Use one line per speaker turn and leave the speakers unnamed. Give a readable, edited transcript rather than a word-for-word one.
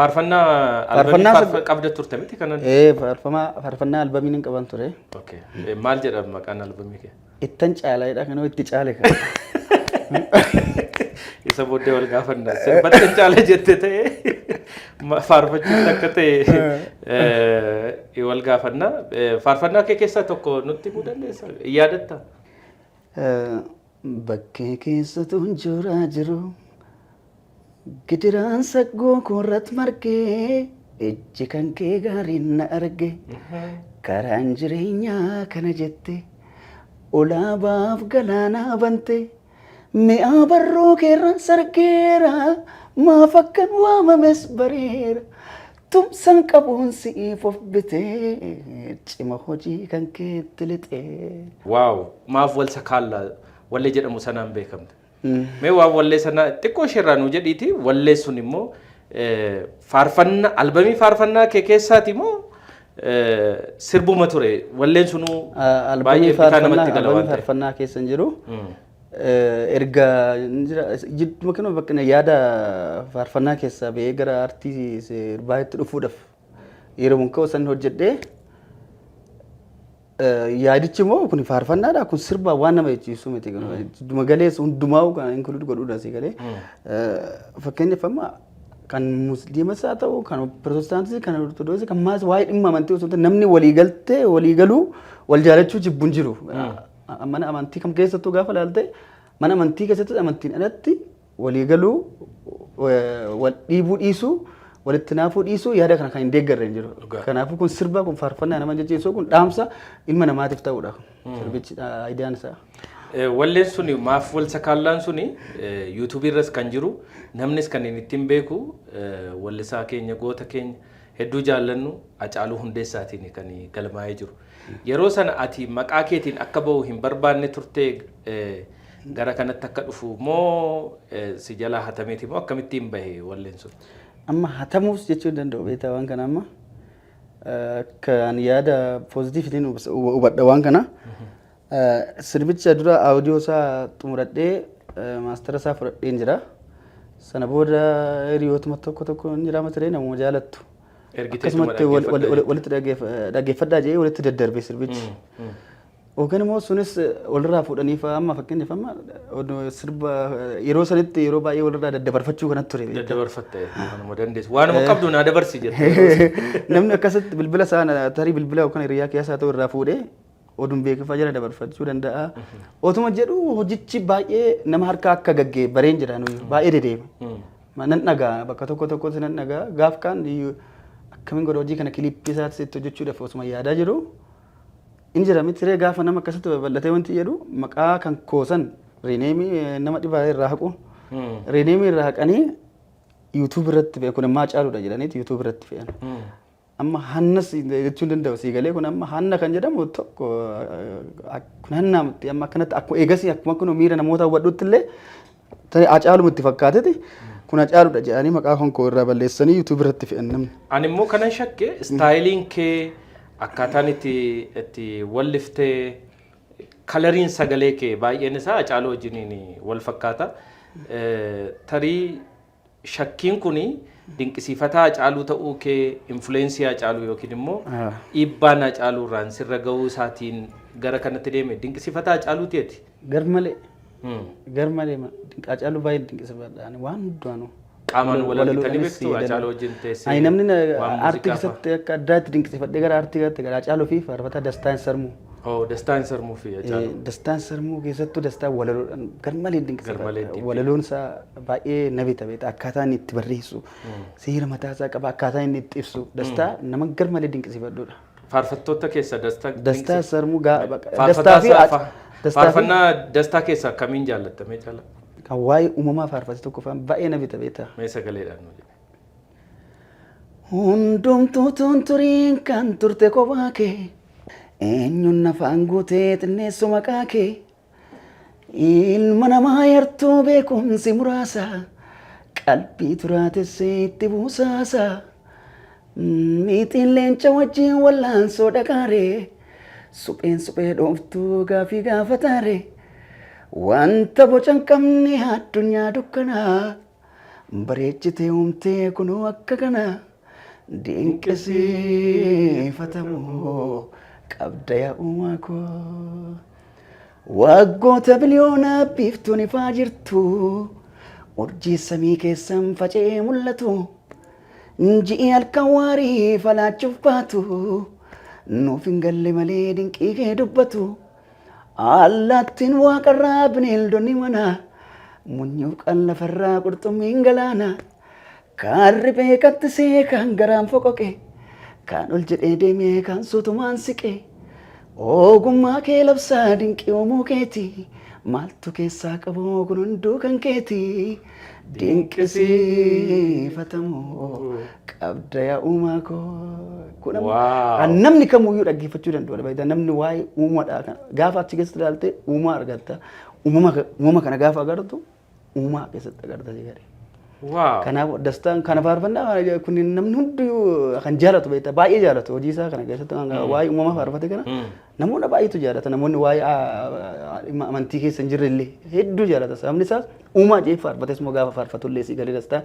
Faarfannaa albamii
Faarfannaa
qabda turte miti kanan?
Ee, faarfannaa albamiin hin qaban ture.
Okay. Maal jedhama maqaan albamii kee?
Ittan caalaadha, kanoo itti caale kan.
Isa booddee wal gaafanna. Sirbatti hin caale jette ta'e, faarfachuutti akka ta'e wal gaafanna. Faarfannaa kee keessaa tokko nutti himuu dandeessaa? Yaadatta?
Bakkee keessatu juraa jiru, gidiraan saggoo koorratti margee, ijji kan kee gaariin na arge, karaan jireenyaa kana jette, ulaa baaf galaanaa bante, mi'aa barruu keerraan sargeera, maaf akkan waamames bareera, tumsan qabuun si'iif of bitee, cima hojii kan keetti lixee.
Wow! Maaf wal sakaalla wallee jedhamu sanaan beekamte. Mee waan wallee sanaa xiqqoo isheerraa nuu jedhiiti, wallee sun immoo faarfannaa albamii faarfannaa kee keessaati moo sirbuma ture walleen sunuu?
Albamii
Baay'ee bitaa
faarfannaa
namatti gala
albamii
waan ta'eef.
Faarfannaa keessa hin jiru. Erga hin jira jidduma kana bakka yaada faarfannaa keessaa ba'ee gara aartii sirbaatti dhufuudhaaf yeroo mun ka'u san hojjedhee, yaadichi immoo kun faarfannaadha, kun sirba waan nama jechiisu miti. Jidduma galees hundumaa kan include godhuudha si galee. Fakkeenyaaf, amma kan musliimas haa ta'u, kan pirotestaantis, kan ortodoksii, kan maas, waa'ee dhimma amantii osoo hin ta'in, namni walii galtee walii galuu, wal jaalachuu jibbu hin jiru. Mana amantii kam keessattuu gaafa ilaalte, mana amantii keessattis amantiin alatti walii galuu, wal dhiibuu dhiisuu, walitti naafuu dhiisuu, yaada kana kan hin deeggarre hin jiru. Kanaafuu kun sirba, kun faarfannaa nama jechiisuu, kun dhaamsa ilma namaatiif ta'udha. Sirbichi ideaan isaa.
Walleen suni, maaf wal sakaallaan suni, yuutuubii irras kan jiru, namnis kan inni ittiin beeku wallisaa keenya, goota keenya hedduu jaallannu Hacaaluu Hundeessaatiin kan galmaa'ee jiru. Yeroo sana ati maqaa keetiin akka bahu hin barbaanne turtee gara kanatti akka dhufu moo si jalaa hatameeti moo akkamittiin bahe walleen sun?
Amma hatamuus jechuu hin danda'u, beektaa, waan kana amma akka ani yaada positiveitiin hubadha waan kana. Sirbicha dura audio isaa xumuradhee master isaa fudhadheen jira. Sana booda hiriyootuma tokko tokko hin jira mata namuma jaalattu.
Ergiteetuma
Akkasumatti
dhaggeeffadha.
Walitti dhaggeeffadhaa jedhee walitti daddarbe sirbichi. Yookaan immoo sunis walirraa fuudhanii fa'aa, amma fakkeenyaaf amma odoo sirba yeroo sanitti yeroo baay'ee walirraa daddabarfachuu kanatti ture.
Daddabarfatte waanuma dandeessu. Waanuma qabdu naa dabarsi jette.
Namni akkasitti bilbila isaa, tarii bilbila yookaan hiriyaa keessaa ta'u irraa fuudhee oduun beekifaa jala dabarfachuu danda'a. Otuma jedhu hojichi baay'ee nama harkaa akka gaggee bareen jira, nuyi baay'ee dedeema. Nan dhagaa, bakka tokko tokkotti nan dhagaa, gaaf kaan iyyuu akkamiin godha hojii kana, clipii isaatti itti hojjechuudhaaf osuma yaadaa jiru. In jira miti ree, gaafa nama akkasitti babal'atee wanti jedhu maqaa kan koosan renameii nama dhibaa irraa haqu. Renameii irraa haqanii YouTube irratti fe'an, kun ammaa caaluudha jedhaniiti YouTube irratti fe'an. Amma hannas jechuu hin danda'u, sii galee, kun amma hanna kan jedhamu tokko kun hannaa miti. Amma akkanatti akkuma eegasii akkuma kun miira namoota hubadhutti illee tarii Hacaaluma itti fakkaateti, kun Hacaaluudha jedhanii maqaa kan koo irraa balleessanii YouTube irratti fe'an namni.
Ani immoo kanan shakke, styleiin kee, akkaataan itti walliftee, coloriin sagalee kee baay'een isaa Hacaaluu wajjiniin wal fakkaata. Tarii shakkiin kuni dinqisiifataa Hacaaluu ta'uu kee, influenceii Hacaaluu yookiin immoo dhiibbaan Hacaaluu irraan sirra gahuu isaatiin gara kanatti deeme. Dinqisiifataa Hacaaluu ta'eeti.
Gar malee, gar malee Hacaaluu baay'ee dinqisiifadha ani waan hundumaanuu.
Qaamaan wal argitanii beektu, Hacaaluu wajjin teessee?
Ani namni
waan
aartii
muuziqaa fa'a?
Keessatti akka addaatti dinqisiifadhee gara aartii kanatti gara Hacaaluu fi faarfataa Dastaan Sarmuu.
Oh, Dastaan Sarmuu fi Hacaaluu.
Dastaan Sarmuu, keessattuu Dastaan walaloodhaan gar malee
Gar malee
dinqisiifadha.
deep.
Walaloon isaa baay'ee na bita, beekta, akkaataa inni itti barreessu, seera mataa isaa qaba, akkaataa inni itti ibsu, Dastaa nama gar malee dinqisiifadhudha.
Faarfattoota keessa Dastaa
Dastaa Sarmuu
Faarfataa
Dastaa fi Dastaa fi
Faarfannaa Dastaa keessaa kamiin jaallattamee caala?
Kan waa'ee uumamaa faarfate tokko faan baay'ee na bita, beekta.
Mee sagaleedhaan nu jedhe.
Hundumtuu tunturiin kan turte kophaa kee, eenyuun afaan guutee xinneessu maqaa kee, ilma namaa yartuu beekumsi muraasa, qalbii turaatessee itti buusaasa, miixiin leenca wajjin wallaansoo dhaqaaree, supheen suphee dhooftuu gaafii gaafataare, wanta boca hin qabne addunyaa dukkanaa. Bareechitee uumtee kunoo akka kana dinqisiifatamoo qabda yaa uumaa koo. Waggoota biliyoonaa biiftuun ifaa jirtu, urjii samii keessan faca'ee mul'atu, ji'i halkan waarii falaachuuf baatu, nuuf hin galle malee dinqii kee dubbatu. Allaattiin waaqarraa, bineeldonni manaa, munyuuqan lafarraa, qurxummiin galaanaa, kaan riphee kattisee, kaan garaan foqoqe, kaan ol jedhee deemee, kaan suutumaan siqe. Ogummaa kee labsaa, dinqii uumuu keeti. Maaltu keessaa qabu, kun hunduu kan keeti. Dinqisiifatamoo qabda yaa uumaa koo. Kun amma kan namni kamuyyuu dhaggeeffachuu danda'udha. Baay'ee namni waa'ee uumaadha. Gaafa achi keessatti ilaalte uumaa argatta. Uumama kana gaafa agartu uumaa keessatti agarta jechuudha. Kanaaf Dastaan kana faarfannaa kun namni hunduu kan jaalatu beekta, baay'ee jaalatu. Hojii isaa kana keessatti waa'ee uumama faarfate kana namoota baay'eetu jaalata. Namoonni waa'ee dhimma amantii keessa hin jirre illee hedduu jaalata. Sababni isaas uumaa jee faarfates immoo gaafa faarfatu illee si galee Dastaan.